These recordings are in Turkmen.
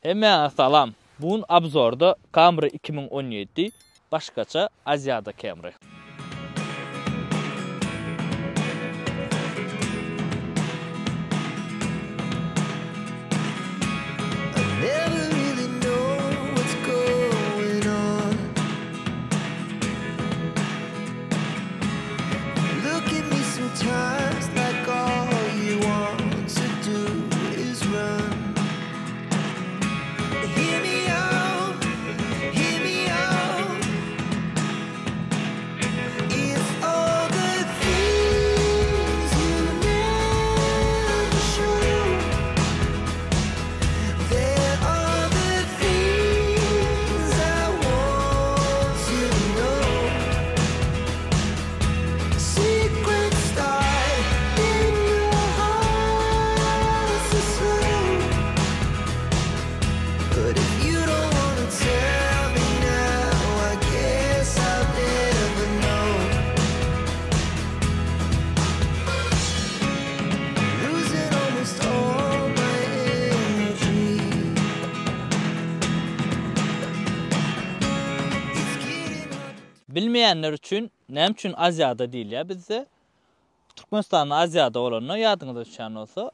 Hemmäňe salam. Bu gün obzorda Camry 2017, başgaça Aziada Camry. Bilmeýänler üçin näme üçin Aziada diýilýär bizde? Türkmenistanda Aziada bolanda ýadyňyza düşýän bolsa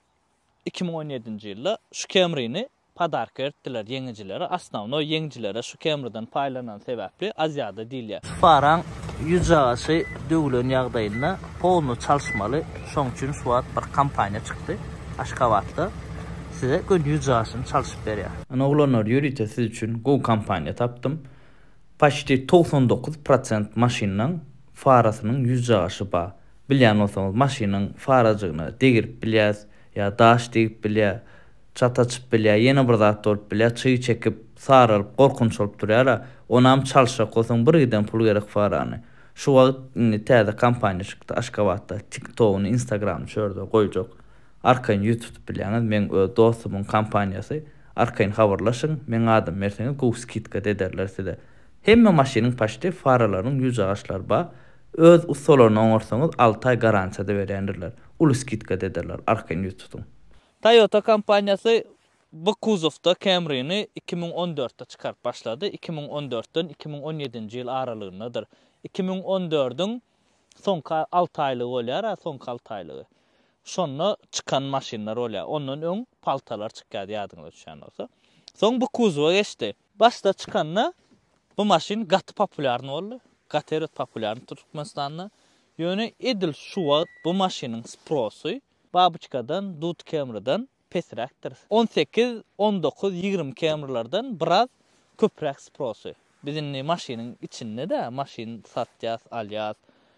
2017-nji ýylda şu Camry-ni podarka beripdiler ýeňijilere. Osnownoý ýeňijilere şu Camry-dan paýlanan sebäpli Aziada diýilýär. Şu faraň ýüzjagaşy döwülen ýagdaýynda polny çalyşmaly. Şoň üçin şu wagt bir kompaniýa çykdy Aşgabatda size göni ýüzjagaşyny çalyşyp berýär. Ine oglanlar ýörite siz üçin gowy kompaniýa tapdym. Paçti 99 prosent maşynlaň farasynyň ýüzjagaşy ba. Bilýän bolsaňyz maşynyň farajygyna degirip bilýäs ýa daş degip bilýä, çat açyp bilýä, ýene bir zat bolup bilýä, çyg çekip, saralyp gorkunç bolup durýara, onam çalyşjak bolsaň bir giden pul gerek farany. Şu wagt indi täze kompaniýa çykdy Aşgabatda tik togyny instagramyny şu ýerde goýjak. Arkaýyn ýüz tutup bilýäňiz meň öz dostumyň kompaniýasy arkaýyn habarlaşyň meň adymy berseňiz gowy skidka ederler size. Hemme maşynyň paçti faralarynyň ýüz agaçlary ba öz ussalaryny oňarsaňyz alty aý garantiýada berýändirler. Uly skidka ederler arkaýyn ýüz tutuň. Toyota kompaniýasy bu kuzowda Camry-ni 2014-de çykaryp başlady, 2014-den 2017-nji ýyl aralygyndadyr. 2014-iň soňky alty aýlygy bolýar-a, soňky alty aýlygy. Şonda çykan maşynlar bolýar. Ondan öň paltalar çykýardy ýadyňyza düşýän bolsa. Soň bu kuzowa geçdi. Başda çykanda bu maşyn gaty populýarny boldy. Gaty erbet populýarny Türkmenistanda. Ýöne edil şu wagt bu maşynyň sprosy Babyçkadan, Dud Camrydan pesräkdir. 18, 19, 20 Camrylardan biraz köpräk sprosy. Biz indi maşynyň içinde-de maşyn satýas, alýas,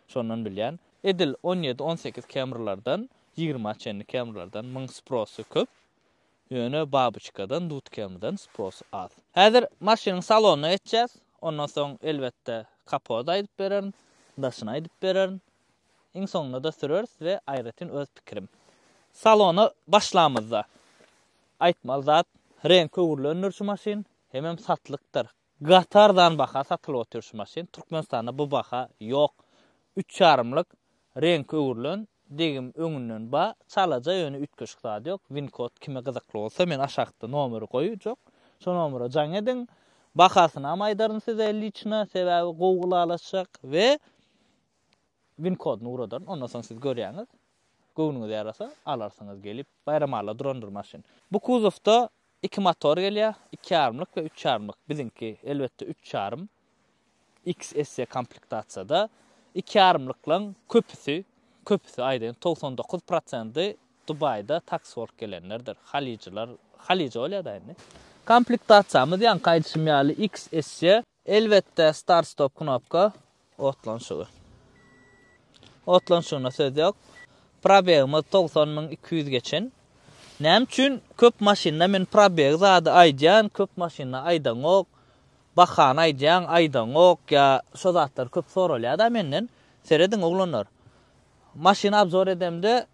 şondan bilýän. Edil 17, 18 Camrylardan 20-a çenli Camrylardan muň sprosy köp. Ýöne Babyçkadan, Dud Camrydan sprosy az. Häzir maşynyň salonyna geçýäs. Ondan soň elbetde kapody aýdyp bererin, daşyny aýdyp bererin. Iň soňunda-da süreris we aýratyn öz pikirim. Salona başlamyzda aýtmaly zat, reňki öwrülendir şu maşyn, hemem satlykdyr. Gaty arzan baha satylyp otyr şu maşyn. Türkmenistanda bu baha ýok. Üç ýarymlyk reňki öwrülen, degim öňünden ba, çalaja ýöne üýtgeşik zady ýok. Win kod kime gyzykly bolsa men aşakda nomeri goýjak. Şo nomere jaň ediň. Bahasynam aýdaryn size liçno, sebäbi gowy ylalaşjak we Win kodyny ugradaryn, ondan soň siz görýäňiz. Göwnüňize ýarasa, alarsyňyz gelip. Baýramala durandyr maşyn. Bu kuzowda iki motor gelýär, iki ýarymlyk we üç ýarymlyk. Biziňki, elbetde, üç ýarym XSE komplektasiýada. Iki ýarymlyklaň köpüsi, köpüsi aýdaýyn, 99 prosenty Dubaýda taksi bolup gelenlerdir. Halyjylar, halyjy bolýar-da indi. Komplektasiýamyz ýaňky aýdyşym ýaly XSE. Elbetde start stop knopka otlanyşygy. Otlanyşygyna söz ýok. Probegimiz 90200 geçen. Näme üçin köp maşynda men probeg zady aýdýan, köp maşynda aýdaňok. Bahany aýdýaň, aýdaňok ýa şo zatlar köp soralýar-da menden. Serediň oglanlar. Maşyn obzor edemde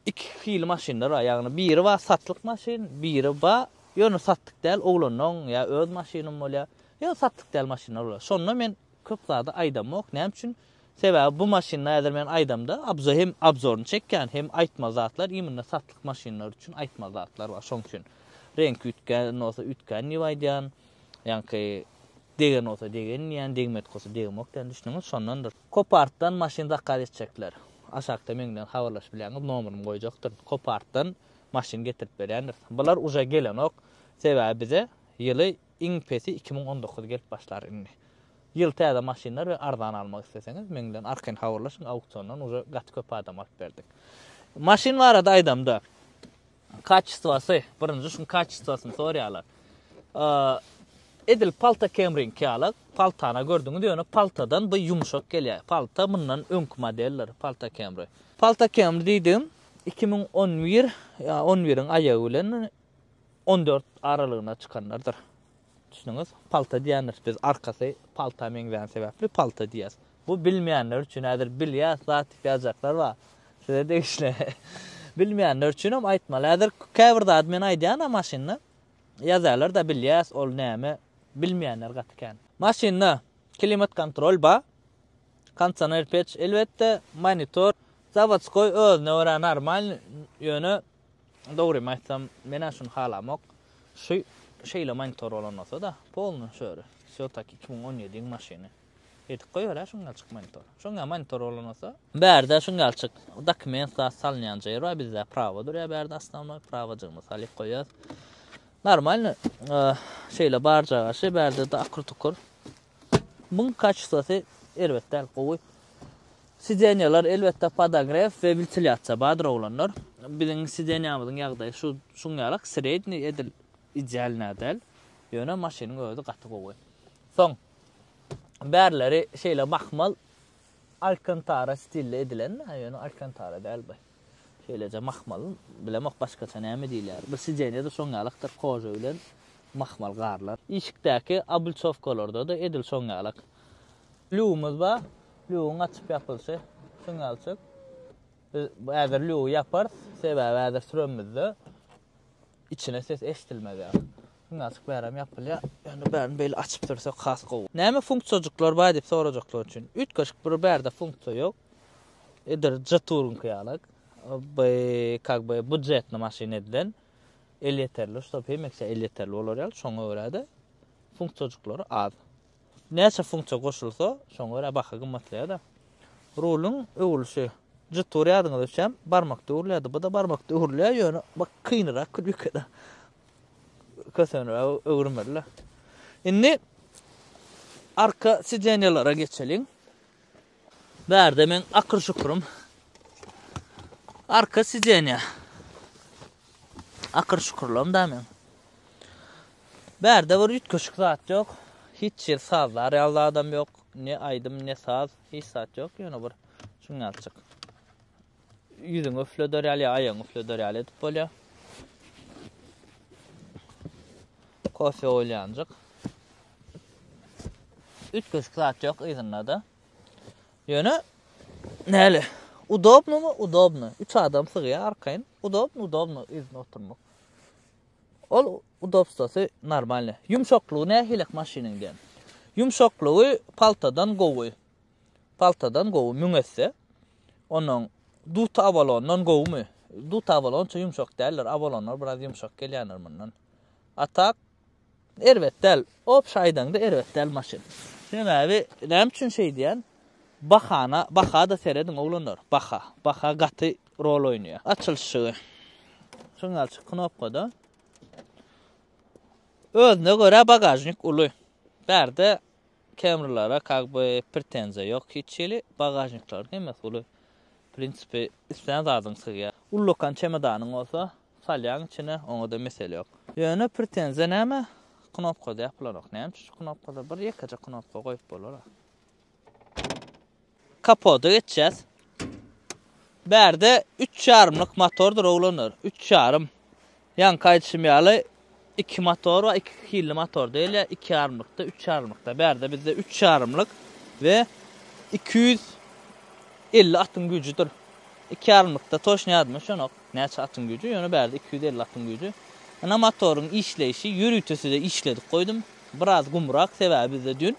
iki hili maşynlar bar. Ýagny biri bar satlyk maşyn, biri bar ýöne satlyk däl oglanlaň ýa öz maşynym bolýar. Ýöne satlyk däl maşynlar bolýar. Şonda men köp zady aýdamok. Näme üçin? Sebäbi bu maşynda häzir men aýdamda obzor hem obzoryny çekýän, hem aýtmaly zatlar imенно satlyk maşynlar üçin aýtmaly zatlar bar. Şoň üçin. Reňki üýtgän bolsa üýtgän diýip aýdýan. Ýaňky degen bolsa degen diýýän, degmedik bolsa degmok diýýän düşündiňiz şondandyr. Kopartdan maşyn zakaz etjekler. Aşakda meň bilen habarlaşyp bilýäňiz nomerymy goýjakdyryn. Kopartdan maşyn getirip berýändiris. Bular uje gelenok. Sebäbi bize ýyly iň pesi 2019 gelip başlar indi. Ýyl täze maşynlar we arzan almak isleseňiz meň bilen arkaýyn habarlaşyň auksiondan uje gaty köp adam alyp berdik. Maşyn barada aýdamda kaçestwasy birinji şuň kaçestwasyny soraýarlar. Edil palta Camry-niňki ýaly paltana gördüňiz ýöne paltadan bu ýumşak gelýär. Palta mundan öňki modeldir palta Camry. Palta Camry diýdigim 2011 ýa 11-iň aýagy bilen 14 aralygyna çykanlardyr. Düşüniňiz, palta diýendir. Biz arkasy palta meňzän sebäpli palta diýýäs. Bu bilmeýänler üçin häzir bilýäs zat diýip ýazjaklar bar. Size degişli. Bilmeýänler üçinem aýtmaly. Häzir käbir zady men aýdýan-a maşynda. Ýazýarlar-da bilýäs ol näme. Bilmeýänler gaty kän. Maşynda klimat kontrol bar. Kondisioner peç elbetde, monitor. Zawodskoý özüne görä normal, ýöne Dogrymy aýtsam, men-ä şuny halamok. Şu şeýle monitor bolan bolsa-da, polny şöyle. Vse-taki 2017-iň maşyny. Edip goýber-ä şuň ýalyçyk monitor. Şuň ýaly monitor bolan bolsa, bärde şuň ýalyçyk dokument zat salynýan ýer bar, bizde prawa durýar bärde osnownoý prawajygymyzy salyp goýýas. Normalny şeýle barjagaşy bärde-de akyr-tukur. Muň kaçestwasy erbet däl, gowy. Sidenýalar elbetde podogrew we wentilýasiýa bardyr oglanlar. Biziň sidenýamyzyň ýagdaýy şu şuň ýalak sredniý edil idealnyý däl. Ýöne maşynyň özi gaty gowy. Soň bärleri şeýle mahmal alkantara stilde edilen, ýöne alkantara däl bu. Şeýleje mahmal, bilemok başgaça näme diýilýär. Bu sidenýa-da şoň ýalakdyr, koža bilen mahmal garylan. Işikdäki oblçowkalarda-da edil şoň ýalak. Lýugymyz bar. Lýugyň açyp ýapylyşy şuň ýalyçyk. Biz häzir lýugy ýaparys. Sebäbi häzir süremizde içine ses eşidilmez ýaly. Şuň ýalyçyk bärem ýapylýar. Ýöne bärini beýle açyp sürsek has gowy. Näme funksiýajyklar bar diýip sorajaklar üçin. Üýtgeşik bir bärde funksiýa ýok. Edil Jetour-yňky ýaly. Bu kak by budjetny maşyn edilen. Elýeterli, ştob hemmekçe elýeterli bolar ýaly. Şoňa görä-de funksiýajyklary az. Näçe funksiýa goşulsa, şoňa görä baha gymmatlaýar-da. Ruluň öwrülişi. Jetour ýadyňyza düşýärmi? Barmakda öwrülýärdi. Bu-da barmakda öwrülýär, ýöne bak kynrak külýükede. Kösenräk öwürmeli-le. Indi arka sidenýalara geçeliň. Bärde meň akyr-şukurym. Arka sidenýa. Akyr-şukurlam da meň. Bärde bir üýtgeşik zat ýok. Hiç ýer sazlar ýaly zadam ýok. Ne aýdym, ne saz, hiç zat ýok. Ýöne bir şuň ýalyjyk. Ýüzüňi üfleder ýaly ýa aýagyňy üfleder ýaly edip bolýar. Kofe goýulýanjyk. Üýtgeşik zat ýok yzynda-da. Ýöne näle? Udobnymy? Udobny. Üç adam sygýar arkaýyn. Udobny, udobny yzynda oturmak. Ol udobstwasy normalny. Ýumşaklygy nähilek maşynyň diýen. Ýumşaklygy paltadan gowy. Paltadan gowy müň esse. Ondan Dut Avalondan gowumy? Dut Avalonça ýumşak däldir. Avalonlar biraz ýumşak gelýändir mundan. A tak erbet däl. Obşi aýdaňda erbet däl maşyn. Sebäbi näme üçin şeý diýýän? Bahana, baha-da serediň oglanlar. Baha. Baha gaty rol oýnaýar. Açylyşygy. Şuň ýaly knopkada. Özüne görä bagažnik uly. Bärde Camrylara kak by pretenziýa ýok hiç hili. Bagažnikleriň hemmesi uly. Prinsipi islän zadyň sygýar. Ullakan çemodanyň bolsa salýaň içine oňada mesele ýok. Ýöne pretenziýa näme? Knopkada ýapylanok. Näme üçin şu knopkada bir ýekeje knopka goýup bolar-a. Kapoda geçýäs. Bärde üç ýarymlyk motordyr oglanlar. Üç ýarym. Ýaňky aýdyşym ýaly iki motor bar, iki hilli motor däl ýa iki ýarymlykda, üç ýarymlykda. Bärde bizde üç ýarymlyk we 250 atyň güýjüdir. Iki ýarymlykda toşny ýadyma düşenok näçe atyň güýji, ýöne bärde 250 atyň güýji. Ynha motoryň işleýşi, ýörite size işledip goýdum. Biraz gumrak, sebäbi bizde düýn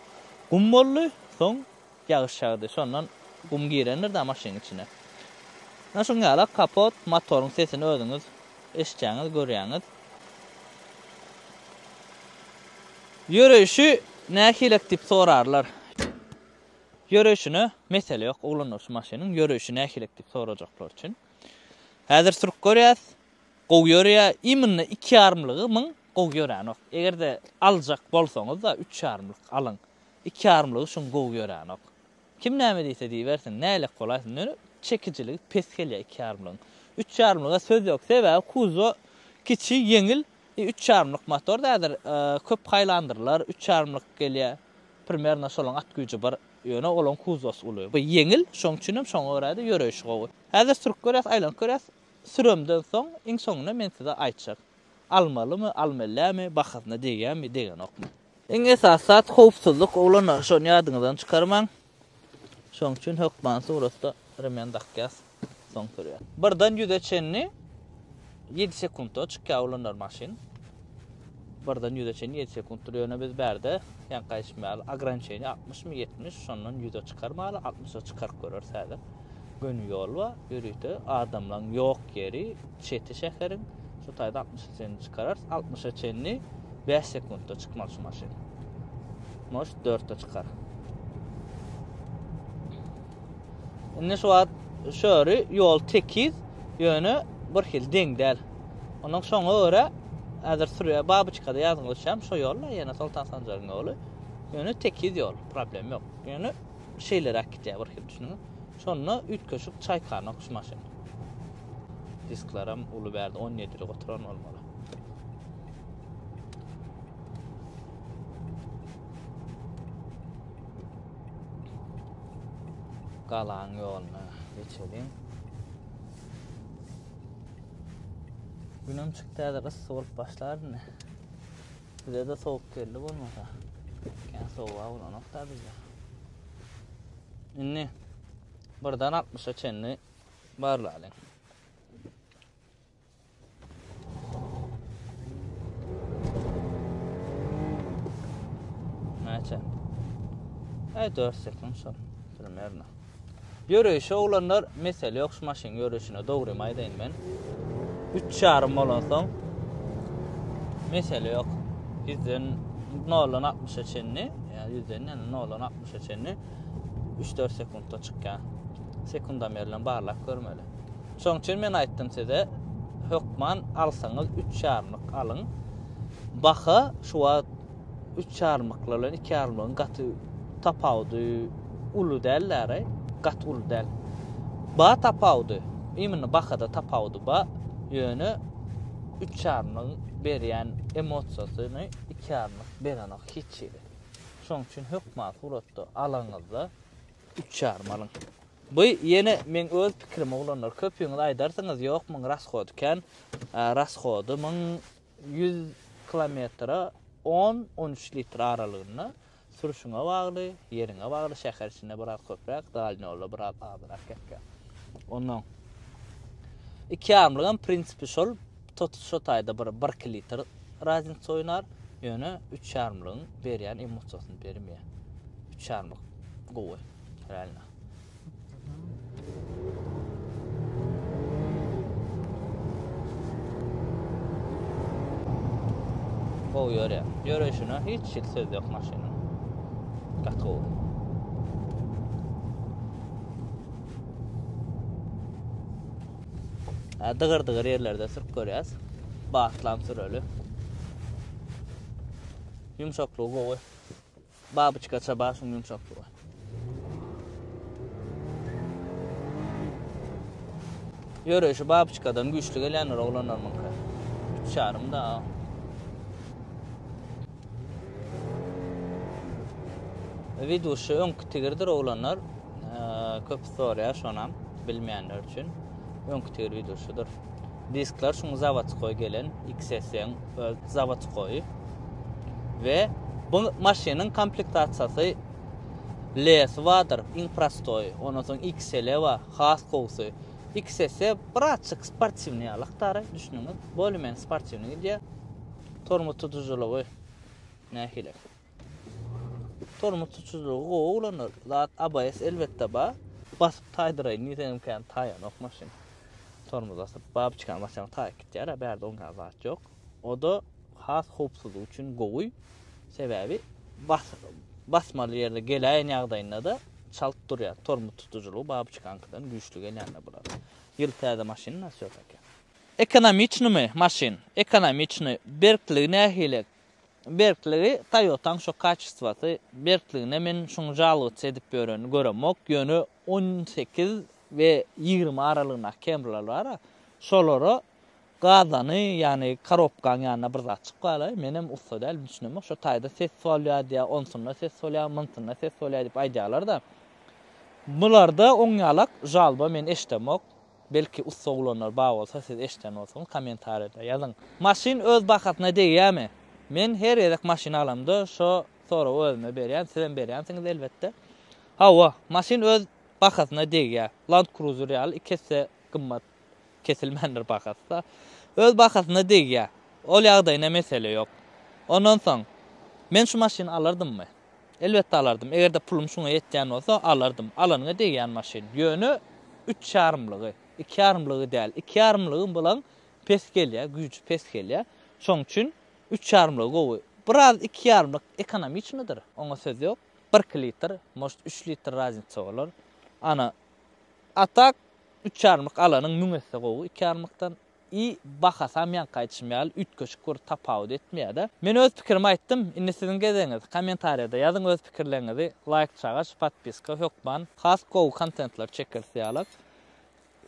gum boldy, soň Ýagyş ýagdy. Şondan gum girendir-dä maşynyň içine. Ine şuň ýalak kapot, motoryň sesini özüňiz eşitýäňiz, görýäňiz. Ýöreýşi nähilek diýip sorarlar. Ýöreýşine mesele ýok oglanlar şu maşynyň ýöreýşi nähilek diýip sorajaklar üçin. Häzir sürüp görýäs. Gowy ýöreýär. Imенно iki ýarymlygy myň gowy ýöränok. Eger-de aljak bolsaňyz-da üç ýarymlyk alyň. Iki ýarymlygy şuň gowy ýöränok. Kim näme diýse diýibersin, nälet bolaýsyn, ýöne çekijiligi pes gelýär iki ýarymlygyň. Üç ýarymlyga söz ýok. Sebäbi kuzow kiçi, ýeňil, i üç ýarymlyk motor häzir köp haýlandyrlar, üç ýarymlyk gelýär. Primerno şolaň at güýji bir, ýöne olaň kuzowsy uly. Bu ýeňil, şoň üçinem şoňa görä-de ýöreýşi gowy. Häzir sürüp görýäs, aýlanyp görýäs. Süremden soň iň soňunda men size aýtjak. Almalymy, almalymy, bahasyna degýärmi, degenokmy. Iň esasy zat howpsuzlyk oglanlar şony ýadyňyzdan çykarmaň. Şoň üçin hökman suratda remen dakýas soň sürýäs. Birden ýüze çenli ýedi sekuntda çykýar oglanlar maşyn. Birden ýüze çenli ýedi sekuntdyr ýöne biz bärde ýaňky aýdyşym ýaly ograniçeniýe altmyşmy ýetmiş şondan ýüze çykarmaly altmyşa çykaryp göreris häzir. Göni ýol bar ýörite adamlaň ýok ýeri çeti şäheriň şu taýda altmyşa çenli çykararys altmyşa çenli bäş sekuntda çykmaly şu maşyn может dörtde çykar indi şu wagt şöri ýol tekiz ýöne bir hil deň däl ondan şoňa görä häzir sürýär babyçkada ýazgyň düşýän şo ýol ýene Soltan Sanjaryň ýoly ýöne tekiz ýol problem ýok ýöne şeýleräk gidýär bir hil düşüniň. Şonda üýtgeşik çaýkanok şu maşyn. Disklaram uly bärde 17-lik oturan bolmaly. Galaň ýoluna geçeliň. Günem çykdy häzir yssy bolup başlar indi. Bize-de sowuk geldi bolmasa. Kän sowuga bolanok-da bizde. Indi birden 60-a çenli barlalyň. Näçe? Ay 4 sekund şol. Primerno. Ýöreýşi oglanlar mesele ýok şu maşynyň ýöreýşine dogrymy aýdaýyn men. Üç ýarym bolansoň mesele ýok. Ýüzden noldan altmyşa çenli, ýa ýüzden ýa noldan altmyşa çenli 3-4 sekuntda çykýar. Sekundomer bilen barlap görmeli. Şoň üçin men aýtdym size hökman alsaňyz üç ýarymlyk alyň. Baha şu wagt Üç ýarymlyklar bilen iki ýarymlygyň gaty tapawudy uly däl däri, gaty uly däl. Ba tapawudy, imенно bahada tapawudy ba, ýöne üç ýarymlygyň berýän emosiýasyny iki ýarymlyk berenok hiç hili. Şonuň üçin hökman suratda alaňyzda üç ýarym alyň. Bu ýene meň öz pikirim oglanlar, köpüňiz aýdarsyňyz ýok muň rashody kän, rashody muň 100 kilometre 10-13 litr aralygynda sürüşiňe bagly, ýeriňe bagly, şäher içinde biraz köpräk, dalny ýolda biraz azrak ýakýar. Ondan iki ýarymlygam prinsipi şol, şo taýda bir 1-2 litr raznitsa oýnar, ýöne üç ýarymlygyň berýän emosiýasyny bermeýär. Üç ýarymlyk gowy, realno. Gowy ýörýär. Ýöreýşine hiç hili söz ýok maşynyň. Gaty gowy. Dygyr-dygyr ýerlerde sürüp görýäs. Batlam süreli. Ýumşaklygy gowy. Babyçkaça başyň ýumşaklygy. Ýöreýşi babyçkadan güýçli gelýändir oglanlar muňky. Üç ýarym da. Widuşy öňki tigirdir oglanlar. Köp soraýar şonam bilmeýänler üçin. Öňki tigir widuşydyr. Diskler şuň zawodskoý gelen XS-iň öz zawodskoýy. We bu maşynyň komplektasiýasy L-si bardyr, iň prostoýy. Ondan soň XL bar, has gowusy. XS birazçyk sportiwnyý ýalak dary, düşündiňiz? Bolее-menее sportiwnyý gidýär. Tormoz tutujylygy nähili? Tormoz tutujylygy gowy oglanlar. Zat ABS elbetde bar. Basyp taýdyraýyn diýseňem kän taýanok maşyn. Tormoz basyp, babyçkany bassaň taýyp gitýär, bärde oňa zat ýok. O-da has howpsuzlyk üçin gowy. Sebäbi bas basmaly ýerde geläýen ýagdaýynda-da çalt durýar. Tormoz tutujylygy babyçkaňkydan güýçli gelýändir bular. Ýyl täze maşyn da wsýo-taki. Ekonomiçnymy maşyn? Ekonomiçnyý. Berkligi nähili? Berkligi Toyotaň şo kaçestwasy. Berkligine men şuň žalowatsa edip ýörenini göremok. Ýöne 18 we 20 aralygyndaky Camrylar bar-a, şolara gazany, ýagny korobkaň ýanyna bir zat çykyp galaý, menem ussa däl, düşünemok, şo taýda ses bolýar diýýär, onsunda ses bolýar, munsunda ses bolýar diýip aýdýarlar-da. Bularda oň ýalak žalba men eşidemok. Belki ussa oglanlar bar bolsa siz eşiden bolsaňyz kommentariýada ýazyň. Maşyn öz bahasyna degýärmi? Men her gezek maşyn alamda şo soragy özüme berýän, sizem berýänsiňiz elbetde. Hawa, maşyn öz bahasyna degýär. Land Cruiser ýaly iki esse gymmat kesilmändir bahasy-da. Öz bahasyna degýär. Ol ýagdaýyna mesele ýok. Ondan soň, men şu maşyny alardymmy? Elbetde alardym. Eger-de pulum şuňa ýetýän bolsa, alardym. Alanyňa degýän maşyn. Ýöne üç ýarymlygy, iki ýarymlygy däl. Iki ýarymlygy bulaň pes gelýär, güýji pes gelýär. Şoň üçin üç ýarymlygy gowy. Biraz iki ýarymlyk ekonomiçnydyr, oňa söz ýok. Birki litr, может, üç litr raznitsa bolar. Ana, a tak üç ýarymlyk alanyň müň esse gowy iki ýarymlykdan. I bahasam ýaňky aýdyşym ýaly üýtgeşik bir tapawut etmeýärde. Men öz pikirimi aýtdym, indi siziň gezegiňiz. Kommentariýada ýazyň öz pikirleriňizi, laýk çagaş, podpiska hökman. Has gowy kontentler çekeris ýalak.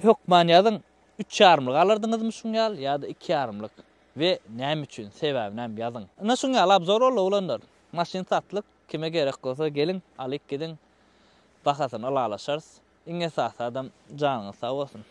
Hökman ýazyň, üç ýarymlyk alardyňyzmy şuň ýaly ýa-da iki ýarymlyk we näme üçin, sebäbinem ýazyň. Ine şuň ýaly obzor boldy oglanlar. Maşyn satlyk, kime gerek bolsa geliň, alyp gidiň. Bahasyny ylalaşarys. Iň esasy adam janyňyz sag bolsun.